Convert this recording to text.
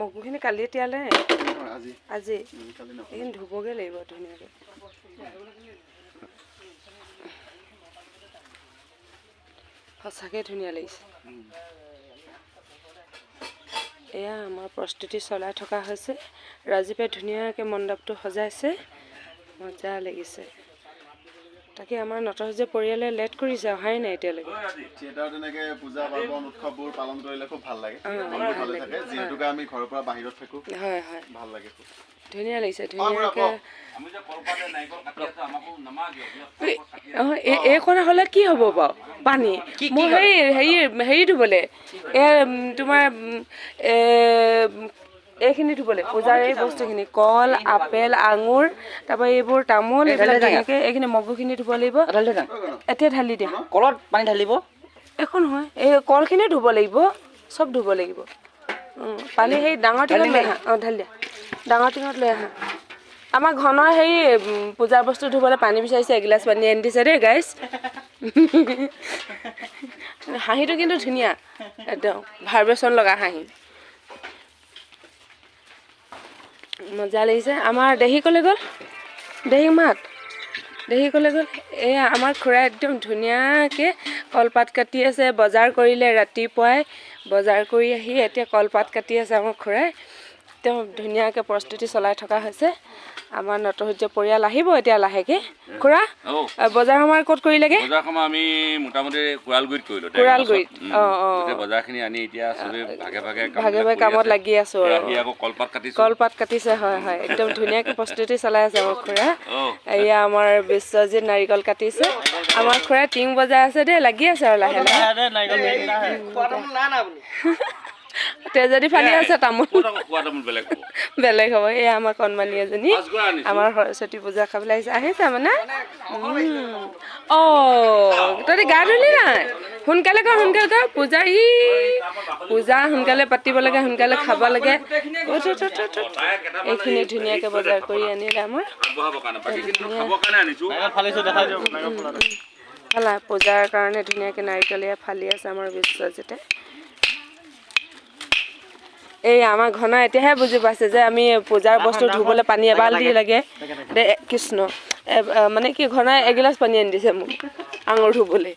মগুখিনি কালি তিয়ালে। নহয়, আজি। আজি। কালি নহয়। এইখিনি ধুবগৈ লাগিব ধুনীয়াকৈ। সঁচাকৈ ধুনীয়া লাগিছে। এয়া আমাৰ প্ৰস্তুতি চলাই থকা হৈছে। ৰাজীৱে ধুনীয়াকৈ মণ্ডপটো সজাইছে, মজা লাগিছে। তাকে আমাৰ নটসূৰ্য পৰিয়ালে লেট কৰিছে, অহাই নাই এতিয়ালৈকে। থিয়েটাৰত তেনেকে পূজা পাৰ্বণ উৎসৱবোৰ পালন কৰিলে খুব ভাল লাগে, মনটো ভাল ভালে লাগে। থাকে, যিহেতুকে আমি ঘৰৰ পৰা বাহিৰত থাকো। হয় হয়। ভাল লাগে খুব। ধুনীয়া লাগিছে। অ, খুৰা, ধুনীয়াকৈ। কওক। অঁ, এইকণ হ'লে কি হ'ব বাৰু? পানী মোৰ হেৰি হেৰি হেৰি ধুবলৈ, এই তোমাৰ এইখিনি ধুবলৈ, পূজাৰ এই বস্তুখিনি, কল, আপেল, আঙুৰ, তাৰপৰা এইবোৰ তামোল, এইবিলাক ধুনীয়াকৈ এইখিনি মগুখিনি ধুব লাগিব। এতিয়া ঢালি দিয়া। কলত পানী ঢালিব। একো নহয়, এই কলখিনিও ধুব লাগিব, চব ধুব লাগিব। পানী সেই ডাঙৰ টিঙত লৈ আহা। অঁ, ঢালি দিয়া, ডাঙৰ টিঙত লৈ আহা। আমাৰ ঘনৰ হেৰি পূজাৰ বস্তু ধুবলৈ পানী বিচাৰিছে, এগিলাচ পানী আনি দিছে দেই গাইজ। হাঁহিটো কিন্তু ধুনীয়া, একদম ভাইব্ৰেশ্যন লগা হাঁহি, মজা লাগিছে। আমাৰ দেহী ক'লৈ গ'ল? দেহী মাত, দেহী ক'লৈ গ'ল? এয়া আমাৰ খুৰাই একদম ধুনীয়াকৈ কলপাত কাটি আছে। বজাৰ কৰিলে ৰাতিপুৱাই, বজাৰ কৰি আহি এতিয়া কলপাত কাটি আছে আমাৰ খুৰাই। একদম ধুনীয়াকৈ প্ৰস্তুতি চলাই থকা হৈছে। আমাৰ নটসূৰ্য পৰিয়াল আহিব এতিয়া লাহেকৈ। খুৰা, বজাৰ সমাৰ ক'ত কৰিলেগে? বজাৰ সমাৰ আমি মোটামুটি কুৰালগুৰিত কৰিলোঁ। কুৰালগুৰিত। অঁ অঁ। গোটেই বজাৰখিনি আনি এতিয়া চবেই ভাগে ভাগে ভাগে ভাগে কামত লাগি আছোঁ আৰু। আহি আকৌ কলপাত কাটিছোঁ। কলপাত কাটিছে, হয় হয়, একদম ধুনীয়াকৈ প্ৰস্তুতি চলাই আছে আমাৰ খুৰা। এয়া আমাৰ বিশ্বজিৎ নাৰিকল কাটিছে। আমাৰ খুৰাই টিং বজাই আছে দেই, লাগি আছে আৰু লাহে লাহে। তেজেদি ফালি আছে তামোল। বেলেগ হ'ব, বেলেগ হ'ব। এয়া আমাৰ কণমানি এজনী পাঁচগৰা আনিছোঁ। আমাৰ সৰস্বতী পূজা খাবলৈ আহিছে, আহিছে মানে। অঁ, তহঁতি গা ধুলি নাই? সোনকালে কৰ, সোনকালে কৰ। পূজা ই পূজা সোনকালে পাতিব লাগে, সোনকালে খাব লাগে। উঠ, উঠ, উঠ, উঠ, উঠ। এইখিনি ধুনীয়াকৈ বজাৰ কৰি আনিলে আমাৰ। আগবঢ়াবৰ কাৰণে, বাকীখিনি খাবৰ কাৰণে আনিছোঁ। ফালা পূজাৰ কাৰণে ধুনীয়াকৈ নাৰিকল এয়া ফালি আছে আমাৰ বিশ্বজিতে। এই আমাৰ ঘন এতিয়াহে বুজি পাইছে যে আমি পূজাৰ বস্তু ধুবলৈ পানী এবাল্টি লাগে দে। কৃষ্ণ, মানে কি, ঘনাই এগিলাচ পানী আনি দিছে মোক আঙুৰ ধুবলৈ।